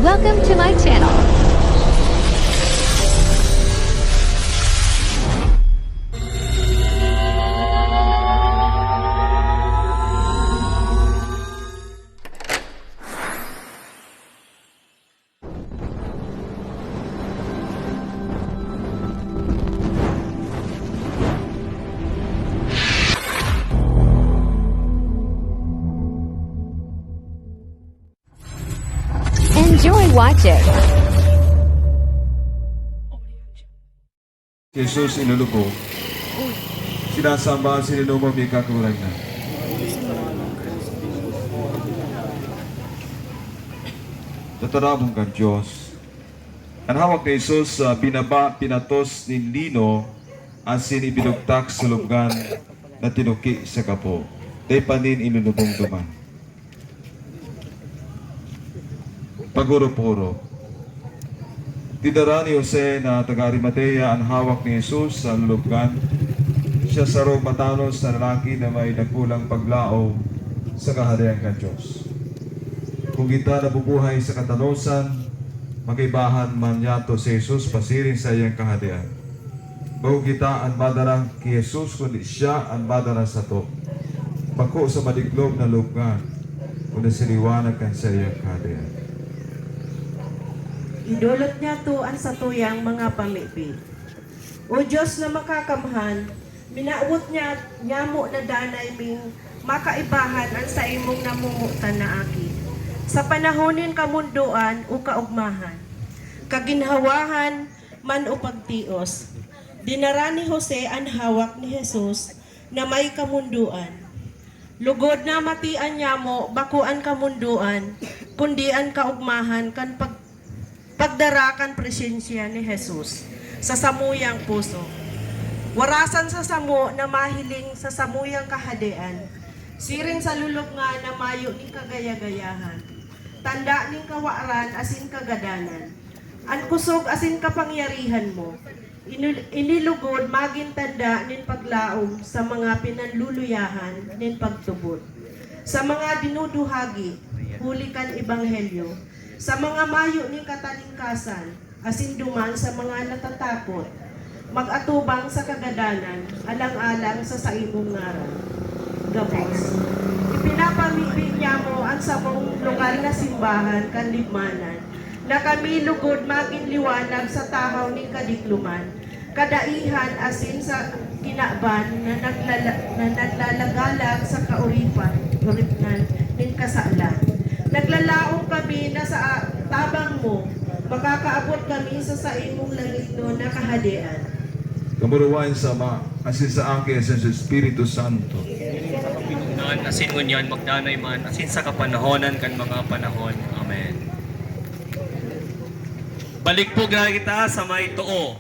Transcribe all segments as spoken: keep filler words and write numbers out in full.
Welcome to my channel. Enjoy watching. Jesus inulubog. Sinasamba an sininumang may kagurangnan. Tataramon kan Dios. An hawak ni Jesus, ah, binaba, pinatos nin lino, asin ibinugtak sa lubngan na tinuki sa gapo. Dai pa nin inulubong duman. Pag-orop-orop. Dinara ni Jose na taga Arimatea an hawak ni Jesus sa lulubngan. Siya sarong matanos na lalaki na may dakulang paglaom sa Kahadean kan Dios. Kun kita nabubuhay sa katanosan, makaibahan man niyato si Jesus pasiring sa saiyang Kahadean. Bako kita an madara ki Jesus, kundi siya an madara sato, bako sa madiklob na lubngan, kundi sa liwanag kan saiyang Kahadean. Idolot niyato an satuyang mga pamibi. O Dios na makakamhan, minawot niya, nyamo na danay ming makaibahan an saimong namomotan na Aki. Sa panahon nin kamundoan o kaogmahan, kaginhawahan man o pagtios, dinara ni Jose an hawak ni Jesus na may kamundoan. Lugod na matian nyamo bako an kamundoan, kundi an kaogmahan kan pag-, pagdara kan presensya ni Jesus sa samuyang puso. Warasan sa samo na mahiling sa samuyang kahadean, siring sa lulubngan na mayo nin kagaya-gayahan, tanda nin kawaran asin kagadanan. An kosog asin kapangyarihan mo, inul-, inilugod magin tanda nin paglaom sa mga pinanluluyahan nin pagtubod, sa mga dinuduhagi huli kan ebanghelyo, sa mga mayo nin katalingkasan, asin duman sa mga natatakot, mag-atubang sa kagadanan, alang-alang sa saimong ngaran. Gabos. Ipinapamibi nyamo an samong lokal na simbahan kan libmanan, na kami lugod magin liwanag sa tahaw nin kadikloman, kadaihan asin sa kinaban na naglala-, na naglalagalag sa kaoripan, oripnan nin kasalan. Naglalaom kami na sa tabang mo, makakaabot kami sa saimong langitnon na kahadean. Kamo duwa nin Ama, asin sa Aki, asin sa Espiritu Santo. Ngunyan, asin ngunyan, magdanay man, asin sa kapanahonan kan mga panahon. Amen. Balik po kita sa may too.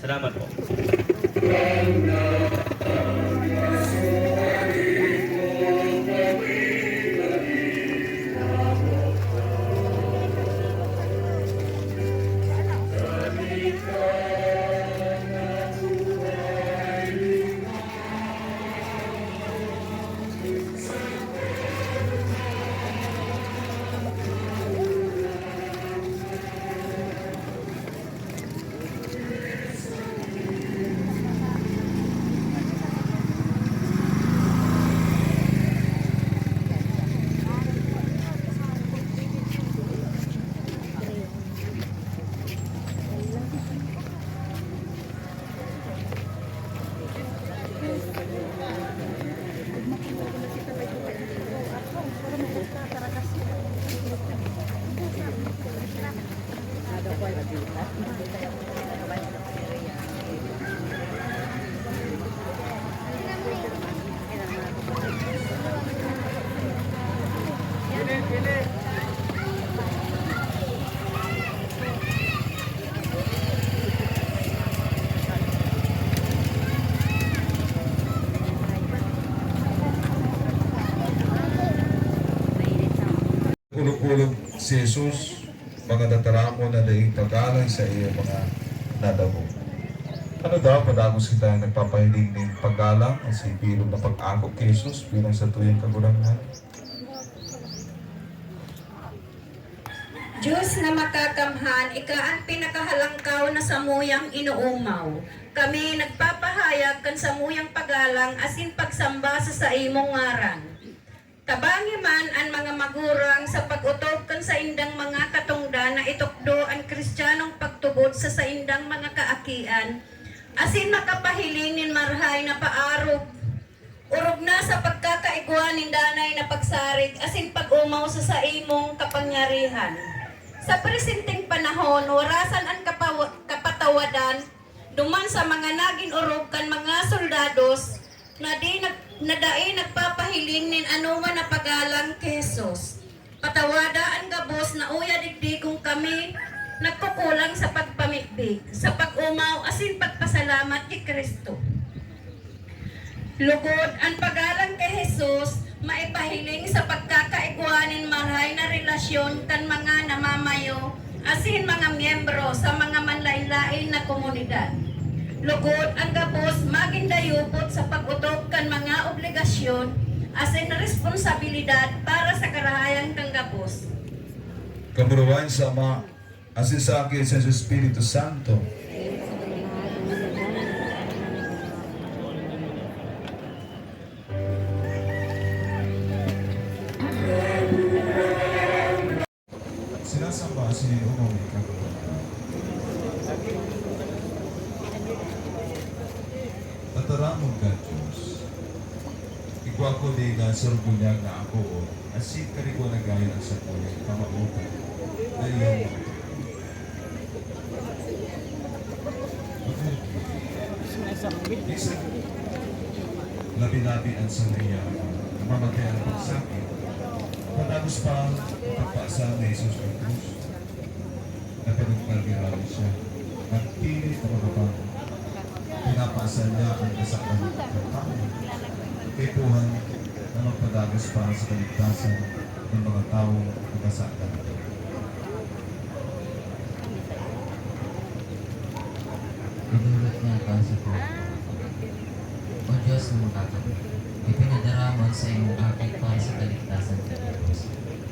Salamat po. Kulog-kulog si Jesus, mga tataramon na daing paggalang sa iya mga nadangog. Ano daw, padagos kita nagpapahiling nin paggalang, ang sipilog na pag-ako ki Jesus bilang satuyang Kagurangnan? Dios na makakamhan, ika an pinakahalangkaw na samuyang inoomaw. Kami nagpapahayag kan samuyang pagalang asin pagsamba sa saimong ngaran. Tabangi man an mga magurang sa pag-otob kan saindang mga katongdan na itukdo an Kristiyanong pagtubod sa saindang mga kaakian, asin makapahiling nin marahay na paarog, orog na sa pagkakaigwa nin danay na pagsarig asin pag-omaw sa saimong kapangyarihan. Sa presenteng panahon, warasan an kapawa-, kapatawadan duman sa mga nagin orog kan mga soldados na di nag-, na dai nagpapahiling nin anoman na pagalang ki Jesus. Patawada an gabos na uya digdi kun kami nagkukulang sa pagpamibi, sa pag-omaw asin pagpasalamat ki Cristo. Lugod, an pagalang ki Jesus maipahiling sa pagkakaigwa nin marahay na relasyon kan mga namamayo asin mga miyembro sa mga manlaen-laen na komunidad. Lugod, an gabos magin dayupot sa pag-otob kan mga obligasyon asin responsabilidad para sa karahayan kan gabos. Kaburuan sa Ama, asin sa Anak, asin sa Espiritu Santo. Sinasamba si Ginoo mi kagurangnan. Tataramon kan Dios. Igwa ko digdi sa bunyag na akoon, asin karigwa na gayon an sakuyang kamawotan na iyang mga Bisan labi-labi an saiya, namamatay an pagsakit, padagos pa an pagpaasal ni Jesus sa krus. Napanungkal giraray siya, nagpilit na magabang. Pinapaasal niya an kasalan kan tawo. Kaipuhan na magpadagos pa sa kaligtasan ng mga tawong nagkasala. Idolot niya ka sa krus. O Diyos na makakamit, ipinadara mo an saimong Aki para sa kaligtasan kan gabos.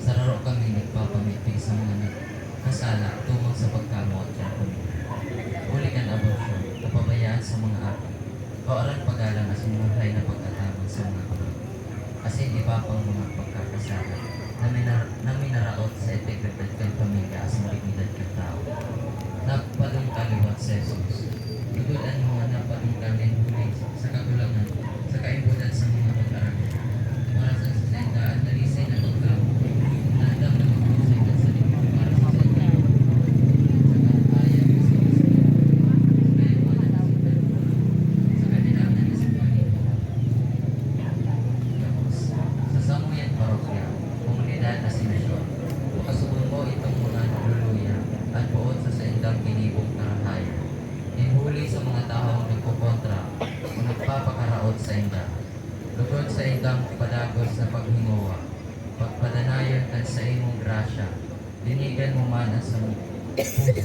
Sararo kami nagpapamibi sa mga nagkasala tumang sa pagkamoot kan pamilya. Huli kan abortion, kapabayaan sa mga aki, kawalan pagalang asin marahay na pag-ataman sa mga gurang, asin iba pang mga pagkakasala na minar-, na minaraot sa integridad kan pamilya asin dignidad kan tawo. Nagpadangka liwat si Jesus. Idol an mga napadangka nin huli sa kakulangan sa kaipuhan sa mga pag-aram. Para sa sainda, an talisay na pagkaon, naandam na magpusay kan sarili para sa sainda. Sa kahayag na sa Espiritu, kaipuhan na sa kaipuhan, sa kaipuhan na sa kaipuhan. Sa samuyang parokya, komunidad asin misyon, makasugon mo itong mga nagluluya at poon sa saindang ginibong karahayan. Nin huli sa mga tawong nagkokontra o nagpapakaraot sainda, lugod saindang padagos na paghingowa, pagpadanayon kan saimong grasya, dinigan mo man an samong puso.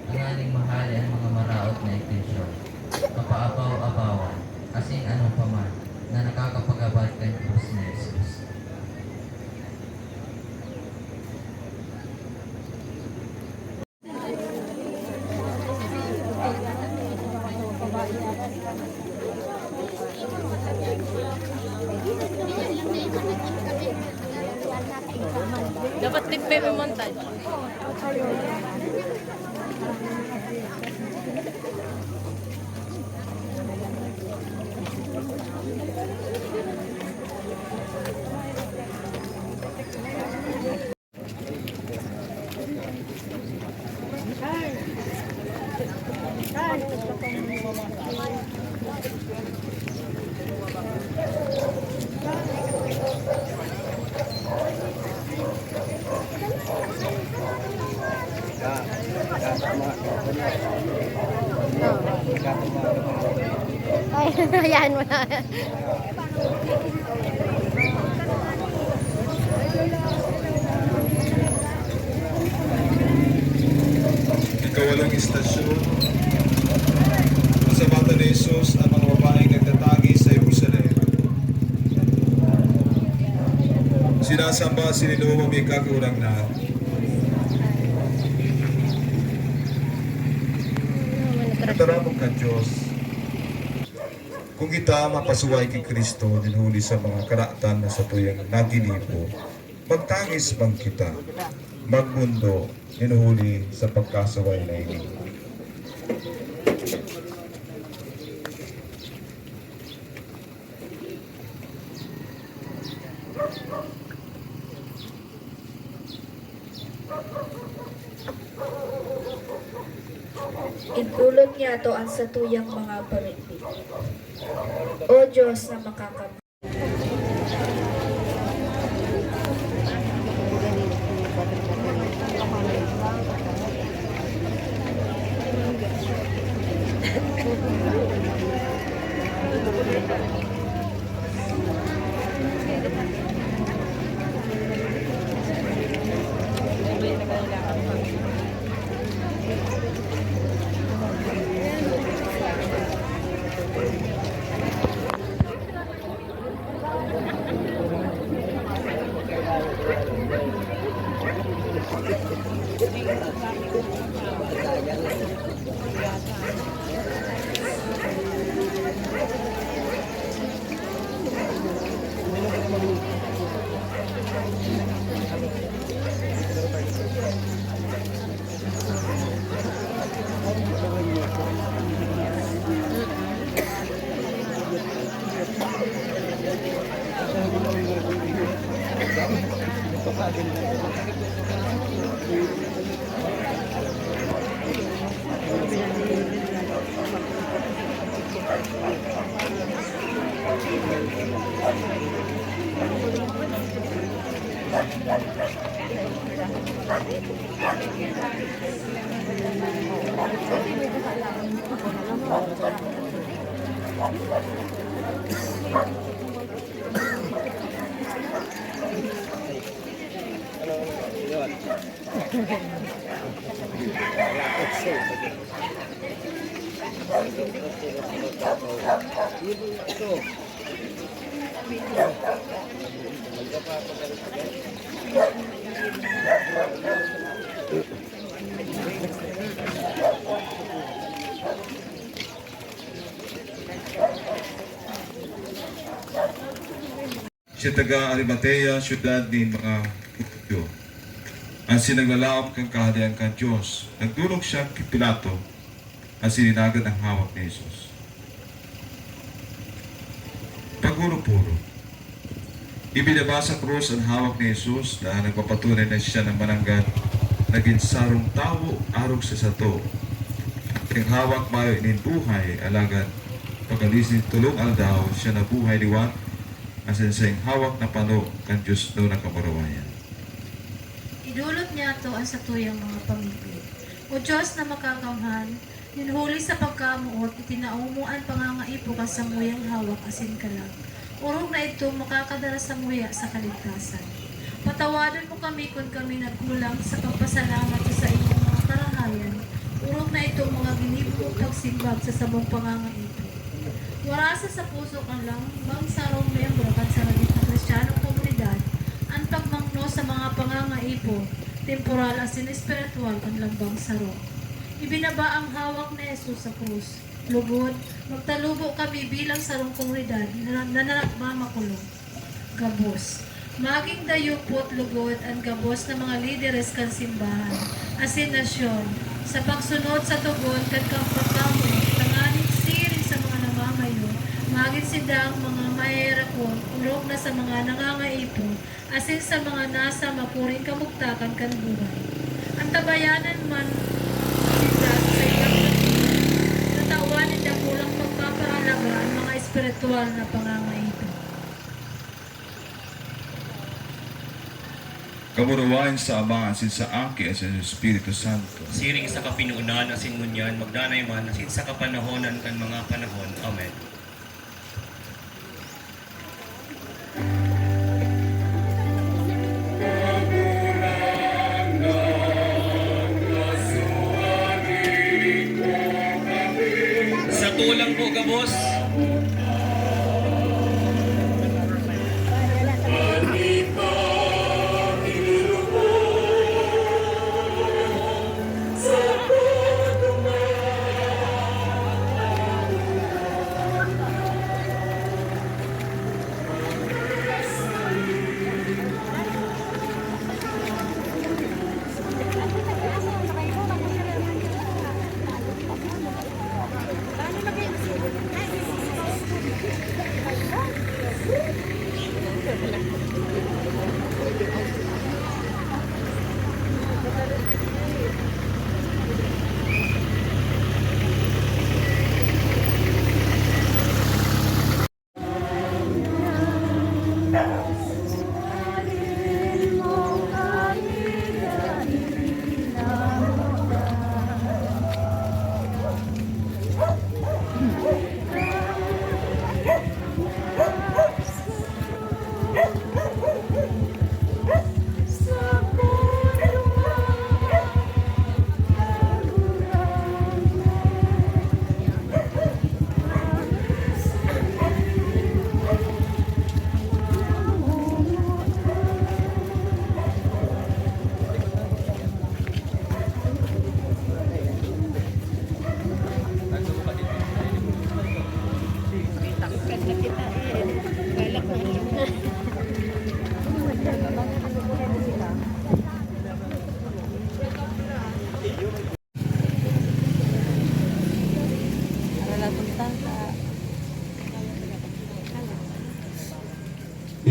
Tanganing mahale an mga maraot na intensyon, kapaapaw-apawan, asin ano pa man na nakakapagabad kan krus ni Jesus. Dapat di pa may montage. Ay, hayaan mo na. Ikawalong istasyon, sa mata ni Jesus ang mga babaeng nagtatagi sa Jerusalem. Sinasamba si Ginoo mi kagurangnan. Kan Dios. Kun kita mapasuway ki Cristo nin huli sa mga karatan na satuyang naginibo, magtangis man kita, magmundo nin huli sa pagkasuway na ini. Idulot niyato an satuyang mga pamibi. O Dios na makakamhan. Siya taga Arimatea, syudad nin mga Judio. Asin naglalaom kan Kahadean kan Dios. Nagdolok siya ki Pilato asin linagad an hawak ni Jesus. Pagurupuro. Ibinaba sa krus an hawak ni Jesus na nagpapatunay na siya na mananggad nagin sarong tawo arog sa sato. An hawak mayo nin buhay, alagad pag-alis nin tolong aldaw, siya nabuhay liwat, asin saing hawak na pano kan Dios na kamurawayan. Idolot niyato an satuyang mga pamibi. O Dios na makakamhan, nin huli sa pagkamoot, itinao mo an pangangaipo kan samuyang hawak asin kalag. Orog na idtong makakadara samuya sa kaligtasan. Patawadon mo kami kun kami nagkulang sa pagpasalamat sa saimong mga karahayan, orog na idtong mga ginibo mong pagsimbag sa samong pangangaipo. Warasa sa puso kan lambang sarong miyembro kan saragit na Kristiyanong komunidad an pagmangno sa mga pangangaipo, temporal asin espiritual kan lambang saro. Ibinaba ang hawak ni Jesus sa krus. Lugod, magtalubo kami bilang sarong komunidad na, na nagmamakulog. Gabos. Magin dayupot lugod an gabos na mga lideres kan simbahan asin nasyon sa pagsunod sa tugon kan Kamatayon, tanganing siring sa mga namamayo, magin sinda an mga maheherakon, orog na sa mga nangangaipo, asin sa mga nasa makuring kamugtakan kan buhay. Antabayanan man sinda sa saindang pagkatawan nin dakulang pagpapahalaga an mga espiritual na pangangaipo. Kamurawayan sa Ama, asin sa Aki, asin sa Espiritu Santo. Siring sa kapinonan, asin ngunyan, magdanay man, asin sa kapanahonan kan mga panahon. Amen. Sato lang po gabos.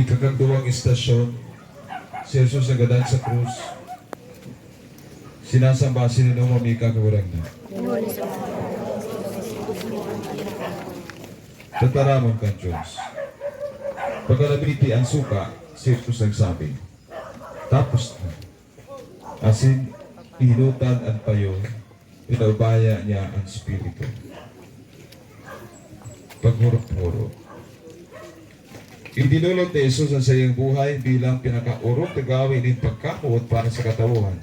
Ikakagduwang istasyon, si Jesus nagadan sa krus. Sinasamba, sininuma mi ka, Kagurangnan? Tataramon kan Diyos. Pagkalabiti an suka, si Jesus nagsabi, "Tapos na." Asin, ihinutan an payo, pinaubaya niya an Espiritu. Paghurot-hurot. Idinulot ni Jesus an saiyang buhay bilang pinakaorog na gawi nin pagkamoot para sa katawhan.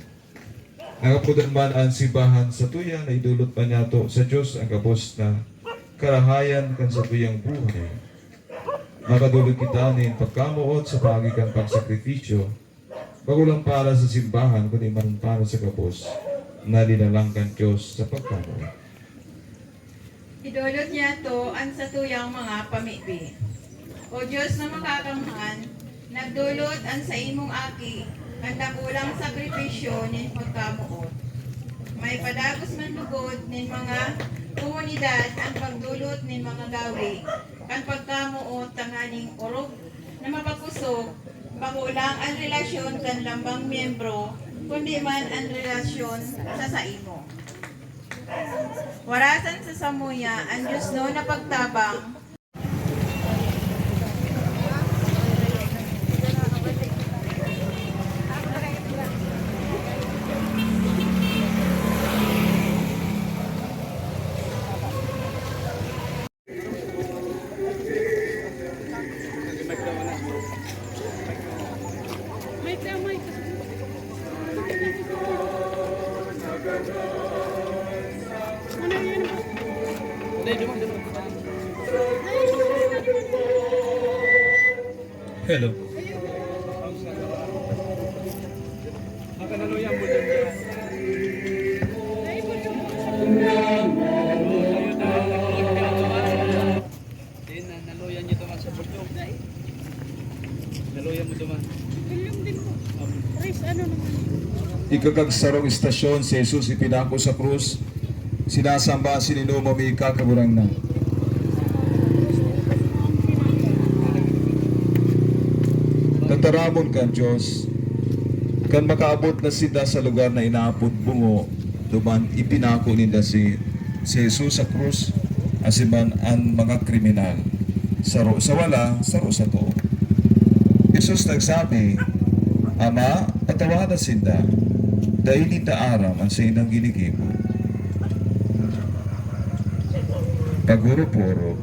Nakapudan man an simbahan, satuya na idolot man niyato sa Dios an gabos na karahayan kan satuyang buhay. Makadolot kita nin pagkamoot sa paagi kan pagsakripisyo, bako lang para sa simbahan, kundi man para sa gabos na linalang kan Dios sa pagkamoot. Idolot niyato an satuyang mga pamibi. O Dios na makakamhan, nagdolot an saimong Aki kan dakulang sakripisyo nin pagkamoot. Maipadagos man lugod nin mga komunidad an pagdolot nin mga gawi kan pagkamoot tanganing orog na mapakosog, bako lang an relasyon kan lambang miyembro, kundi man an relasyon sa saimo. Warasan sa samuya an diosnon na pagtabang. Hello. Naluyan mo duman. Bulyong din po. Rice, ano naman? Ikakagsarong istasyon, si Jesus ipinako sa krus. Sinasamba, sininuma mi ka, Kagurangnan. Tataramon kan Dios, kan makaabot na sinda sa lugar na inaapod Bungo, duman ipinako ninda si, si Jesus sa krus, asin man an mga kriminal, saro sa wala, saro sa too. Jesus nagsabi, "Ama, patawadan sinda, dai ninda aram an saindang ginigibo." Pagurop-urop,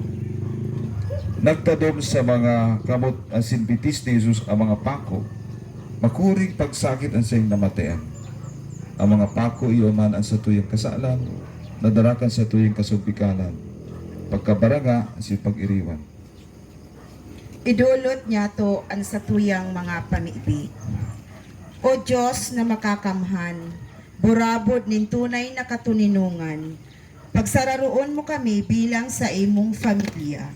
nagtadom sa mga kamot asin bitis ni Jesus an mga pako. Makuring pagsakit an saiyang namatean. An mga pako iyo man an satuyang kasalan, na dara kan satuyang kasumpikalan, pagkabaranga asin pag-iriwan. Idolot niyato an satuyang mga pamibi. O Dios na makakamhan, burabod nin tunay na katoninongan, pagsararoon mo kami bilang saimong pamilya.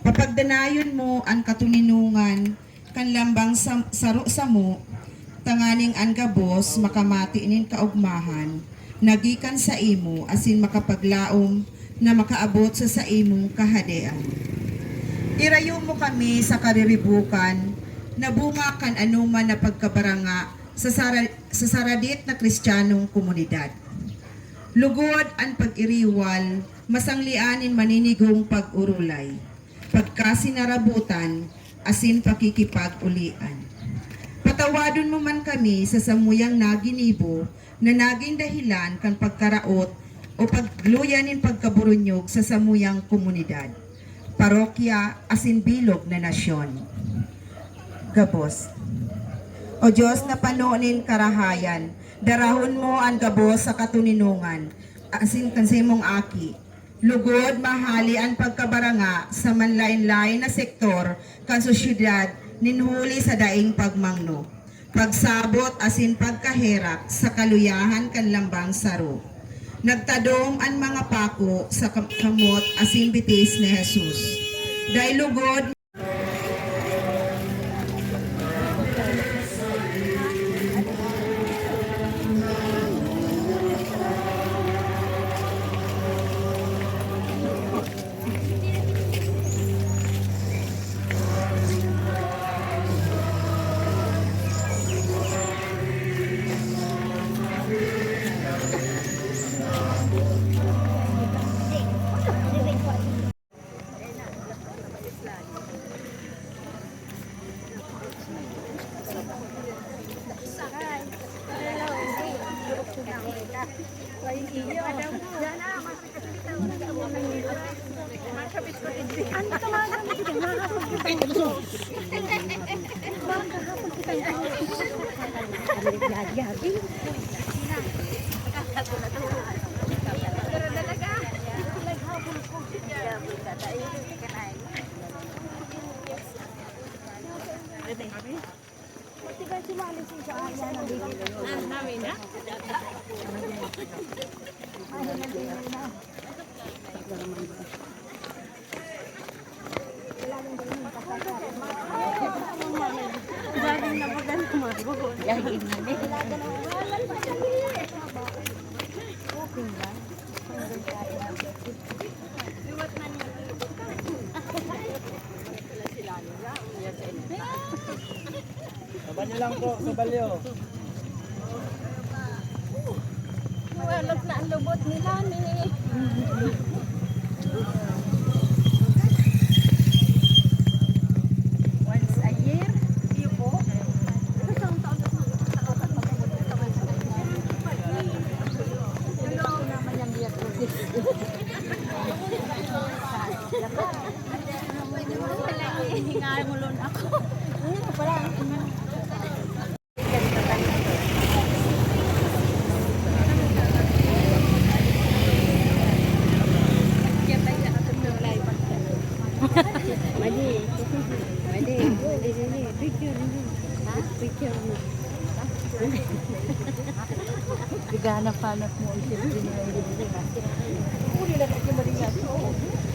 Papagdanayon mo an katoninongan kan lambang sa, saro samo, tanganing an gabos makamati nin kaogmahan na gikan saimo asin makapaglaom na makaabot sa saimong Kahadean. Irayo mo kami sa kariribokan na bunga kan anoman na pagkabaranga sa sara-, sa saradit na Kristiyanong komunidad. Lugod an pag-iriwal, masanglian nin maninigong pag-orolay, pagkasinarabotan, asin pakikipag-ulian. Patawadon mo man kami sa samuyang naginibo na nagin dahelan kan pagkaraot o pagluya nin pagkaboronyog sa samuyang komunidad, parokya, asin bilog na nasyon. Gabos. O Dios na pano nin karahayan, darahon mo an gabos sa katoninongan, asin kan saimong Aki. Lugod, mahali an pagkabaranga sa manlaen-laen na sektor kan sosyedad nin huli sa daing pagmangno, pagsabot asin pagkaherak sa kaluyahan kan lambang saro. Nagtadom an mga pako sa kam-, kamot asin bitis ni Jesus. Dai lugod Ay, iyo. Ano ka, mga gamit? Makakapit kita. Makakapit kita. Pero talaga, naghabol ko. Naghabol ka, dahil hindi ka na. Matibay si Mali, si Joanna, nandito. Ah, namin na? Galing na maganda, Margo. Yan, hindi. Okay lang. Saban niyo lang po sa balyo. Mawalat na ang lubot nila ni. Once a year, iyo po. Gusto ko naman yung Miyerkules. Hingahan mo lang ako. Ano pa lang? Mali. Mali. Mali, mali. Picture, mali. Picture mo. Naghahanap-hanap mo ang cellphone mo. Uli lang kasi mali nga. Oo.